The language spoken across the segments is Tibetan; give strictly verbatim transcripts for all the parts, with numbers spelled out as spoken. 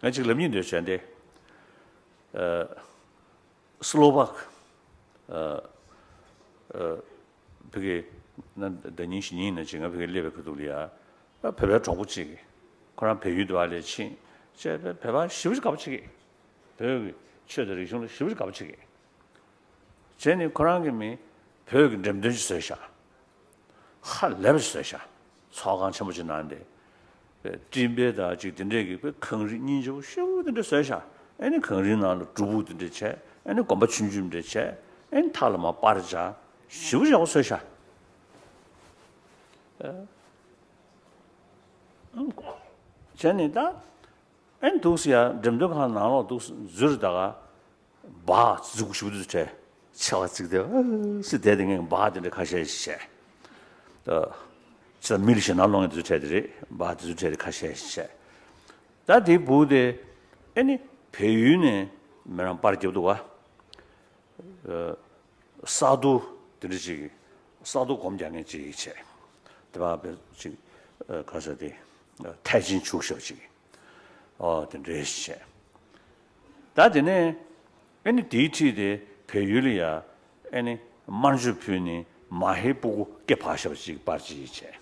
ང་གཅིག་ལབ་སྙིང་འདོད་བྱས་ཏེ། ཨ། སི་ལོ་བྷག་ཨ། ཨ། ཕ་གི་ན་ཟླ་ཉིན་བཞི་ཉིན་ནང་ཅིག་ང་ཕ་གིར་སླེབས་པའི་ཁ་ཐུག་ལ་ཡ། ཨ། བོད་པའི་གྲོགས་པོ་གཅིག་གིས་ཁོ་རང་བལ་ཡུལ་དུ་བ་ལས་ཕྱིན་བྱས་པའི་བོད་པ་ཞེ་པོ་ཅིག་དགའ་པོ་བྱེད་ཀྱི། བོད་ཀྱི་ཆོས་དང་རིག་གཞུང་ལ་ཞེ་པོ་ཅིག་དགའ་པོ་བྱེད་ཀྱི། བྱས་ནས་ཁོ་རང་གི་མི་བོད་ཀྱི་འགྲེམས་སྟོན་ཅིག་བཟོས་ཤག་ཧ་ལས་པ་ཞིག་བཟོས་ཤག་ཚོགས་ཁང་ཆེན་པོ་ཅིག་ནང་དེ། སྤྲིན་པའི་དང་ཅིག་དེ་འདྲས་ཀྱི་གངས་རི་སྙིང་རྗེ་པོ་ཞེ་པོ་དེ་འདྲས་བཟོས་ཤག་ཨེ་ནི་གངས་རིའི་ནང་ལ་སྒྲུབ་ཕུག་དེ་འདྲས་བྱས། ཨེ་ནི་དགོན་པ་ཆུང་ཆུང་འདྲས་བྱས། ཨེ་ནི་མཐའ་ལ་མར་པར་སྦྱར། ཞེ་པོ་ཞེ་པོ་བཟོས་ཤག་བྱས་ནས་ད། ཨེ་ནི་འདུག་སེ་ཡ་འགྲེམས་སྟོན་ཁང་ནང་ལོགས་འདུག་སེ་འཛུལ་ད་ག་སྦག་འཛུགས་ཞུ་དུས་བྲལ། ཆེ་བ་ཚིག་དེ་ཨ་སི་བསྡད་དེ་ངས་སྦག་དེ་འདྲ་ཁ་ཤས་ཤིག་བྱས། ད་ཅི་མི་ལ་ཞེད་སྣང་སློང་ཡ་དུས་བྲལ་དེ་རེད། སྦག་དེ་ཚོ་བྲལ་དེ་ཁ་ཤས་ཤིག་བྱས། ད་དེའི་སྦུག་དེ་ཨེ་ནི་བལ་ཡུལ་ནས་མི་རང་པར་རྒྱབ་འདུག་ག་ས་རྡོ་དེ་འདྲ་ཅིག་ས་རྡོ་སྒོམ་རྒྱག་མཁན་ཅིག་བྱས། དེ་བ་བས་ཅིག་ག་ས་དེ་ཐལ་ཆེན་བྱུག་ཤོག་ཅིག་ཨོ་དེ་འདྲས་བྱས། ད་དེ་ནས་ཨེ་ནི་དེའི་འཁྲིས་དེ་བལ་ཡུལ་ལ་ཡ་ཨེ་ནི་དམར་མཆོད་ཕུལ་ནས་མ་ཧེའི་སྤུ་གུ་སྐེ་བག་ཞབས་ཅིག་པར་ཅིག་བྱས།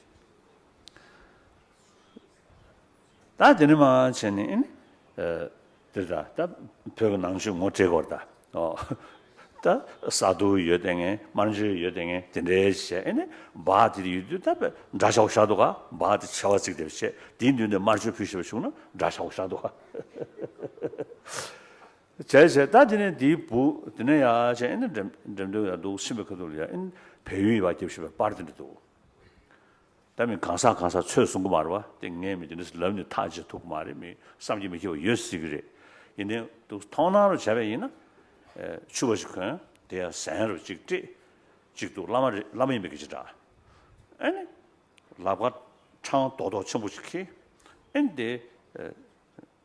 ད་དེ་ནས་མར་བྱས་ནས་ཨེ་ནི། ཨ། དེ་ད་ད་བོད་ཀྱི་ནང་ཆོས་ངོ་སྤྲད་དགོས་རེད་ད། ཨོ། ད་ས་རྡོ་ཡོད་དེ་ངས་དམར་མཆོད་ཡོད་དེ་ངས་དེ་འདྲའི་བྱས་ཨེ་ནི་སྦག་དེ་ཡོད་དུས་ད་དཔེ་འདྲ་ཆགས་པོ་ཤར་འདུག་ག་སྦག་དེ་ཆེ་བ་ཚིག་དེ་བྱས་དེའི་མདུན་དེ་དམར་མཆོད་ཕུལ་ཞེས་པ་བྱུང་ན་འདྲ་ཆགས་པོ་ཤར་འདུག་ག་བྱས་བྱས་ད་དེ་ནས་དེའི་སྦུག་དེ་ནས་ཡར་བྱས་ཨེ་ནི་འགྲེམས་འགྲེམས་སྟོན་ཡར་འདུག་ཕྱིན་པའི་ཁ་ཐུག་ལ་ཡ་ཨེ་ནི་བལ་ཡུལ་ཡིན་པ་རྒྱབ་ཞེས་པའི་པར་དེ་འདྲ་འདུག་ད་མི་གང་ཟག་གང་ཟག་ཚོས་གསུང་གི་མ་རེད་བ། དེ་ངས་མི་དེ་འདྲ་ལབ་ནས་ཐག་བཅད་ཐུབ་ཀྱི་མ་རེད། མི་བསམ་གྱིས་མི་ཁྱབ་པ་ཡོད་སྲིད་ཀྱི་རེད། ཡིན་ནའི་འདུག་མཐོང་སྣང་རུ་བྱས་པ་ཡིན་ན། ཨེ། ཕྱུ་པ་ཞིག་གོན། དེ་ཡང་གཟན་རུ་གཅིག་སྤྲས། གཅིག་འདུག་བླ་མ་རེད། བླ་མ་ཡིན་པའི་སྐད་ཆ་འདྲ། ཨེ་ནི། ལག་པ་ཕྲེང་རྡོག་རྡོག་ཆེན་པོ་ཞིག་འཁྱེར། ཨེ་ནི་དེ། ཨེ།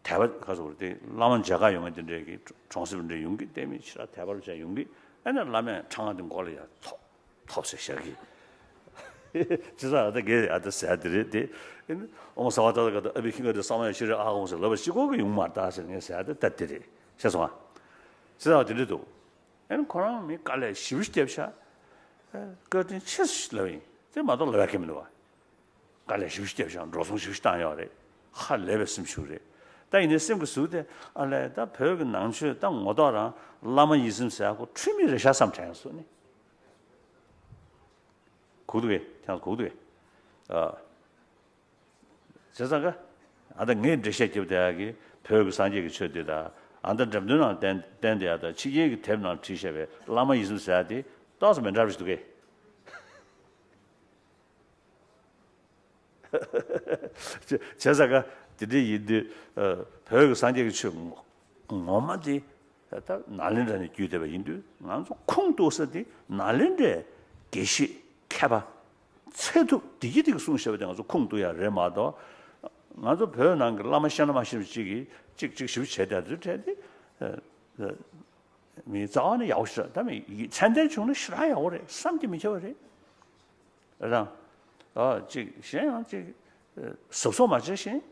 དད་པ་ག་ཟེར་བ་དེ་བླ་མ་མཇལ་ཁ་ཡོང་མཁན་དེ་འདྲས་ཀྱི་གྲོང་གསེབ་འདྲ་ཡོང་གི་བལྟས་མི་ཕྱི་ར་དད་པ་རུ་བྱས་ཡོང་གི་ཨ་ནི་བླ་མས་ཕྲེང་བ་དེ་མགོ་ལ་ཡར་ཐོགས་ཐོགས་ཟེར་བཞག་གི་ཅི་ཟེར་ཨ་ད་གེ་ཨ་ད་ཟེར་དེ་རེད་དེ། ཨ་ནི་ཨོཾ་སརྦ་ཏྲཱ་ཏྲ་ག་ཏ་ཨ་བྷི་ཥིང་ག་རེ་ས་མ་ཡ་ཤྲཱི་ཨ་ཧོ་ཟེར་ལབ་པ་གཅིག་པོ་གི་ཡོང་མ་ད་ཟེར་ངས་ཟེར་ཨ་ད་ད་དེ་རེད་ཤེས་སོང་ཨ། ཅི་ཟེར་ཨ་དེ་འདྲས་འདུག་ཨ་ནི་ཁོ་རང་མི་དཀའ་ལས་ཞེ་པོ་ཞིག་བརྒྱབ་ཤག་བཀའ་དྲིན་ཆེ་ཞེས་ལབ་ཡིན་དེ་མ་གཏོགས་ལབ་ཡ་གང་མི་འདུག་བ། དཀའ་ལས་ཞེ་པོ་ཞིག་བརྒྱབ་ཤག་འགྲོ་སོང་ཞེ་པོ་ཞིག་བཏང་ཡོད་རེད། ཧ་ལས་པའི་སེམས་ཤུགས་རེད། ད་ཡིན་ནའི་སེམས་ཀྱི་ཟུག་དེ་ཨ་ལས་ད་བོད་ཀྱི་ནང་ཆོས་ད་ངོ་ཐོག་རང་བླ་མ་ཡིད་བཞིན་ཟེར་ཡ་ཁོ་འཁྲུལ་མི་རེད་ཤག་བསམ་དྲན་སོང་ནི། གུག་འདུག་གས་ཁྱེད་གུག་འདུག་གས། ཨ། བྱས་ཙང་ཀ་ཨ་ད་ངས་འགྲེལ་བཤད་རྒྱབ་བསྡད་ཡག་གི་བོད་ཀྱི་སངས་རྒྱས་ཀྱི་ཆོས་འདི་དང་ཨ་ད་འགྲེམས་སྟོན་ནང་བསྟན་བསྟན་བསྡད་ཡག་དང་ཕྱི་རྒྱལ་གྱི་དེབ་ནང་བྲིས་བཞག་པའི་བླ་མ་ཡིད་བཞིན་ཟེར་ཡག་དེ་ཏོག་ཙམ་མི་འདྲ་བ་ཞིག་འདུག་གས། བྱས་ཙང་ཀ་དེ་འདྲ་ཡིན་དུས་བོད་ཀྱི་སངས་རྒྱས་ཀྱི་ཆོས་ངོ་མ་དེ་ད་ནཱ་ལེནྡྲ་ནས་བརྒྱུད་བསྡད་པ་ཡིན་དུས་ང་ཚོ་ཁུངས་གཏུགས་ས་དེ་ནཱ་ལེནྡྲའི་དགེ་བཤེས་མཁས་པ་ཚད་ཐུབ་བདེ་སྐྱིད་དེ་གིས་གསུངས་བཞག་པ་དེ་ང་ཚོ་ཁུངས་གཏུགས་ཡག་རེད་མ་གཏོགས། ང་ཚོ་བོད་ནང་གི་བླ་མ་ཤེས་ན་མ་ཤེས་ན་གཅིག་གིས་གཅིག་གཅིག་ཞིབ་བྱས་བསྡད་དུས་བྲལ་ཏེ། མི་རྩ་བ་ནས་ཡག་པོ་ཞེ་དྲག་ད་མི་ཡིག་ཚད་ལྡན་བྱུང་ན་ཞེ་དྲག་ཡག་པོ་རེད། བསམ་གྱིས་མི་ཁྱབ་པ་རེད། རེད་དང་། ཨ་ཅིག་གཞན་ཡང་ཅིག་གཟབ་གཟབ་མ་བྱས་ཤིང་།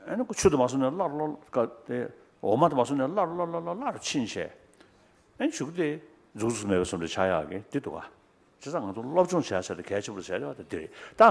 ཨ་ནི་ཁོ་ཆུ་དུ་མ་སོང་ནས་སླར་སླར་སླར་དེ་འོ་མ་དུ་མ་སོང་ནས་སླར་སླར་སླར་སླར་སླར་ཕྱིན་བྱས། ཨ་ནི་བྱུག་དེ་འཛུགས་འཛུགས་མེད་པའི་བཟོ་འདྲ་ཆགས་ཡག་གི་དེ་འདུག་ག་བྱས་ཙང་ང་ཚོ་སློབ་སྦྱོང་བྱས་ཚར་ཏེ་གལ་ཆེན་པོ་བྱས་ཡོད་དེ་དེ་རེད་ད།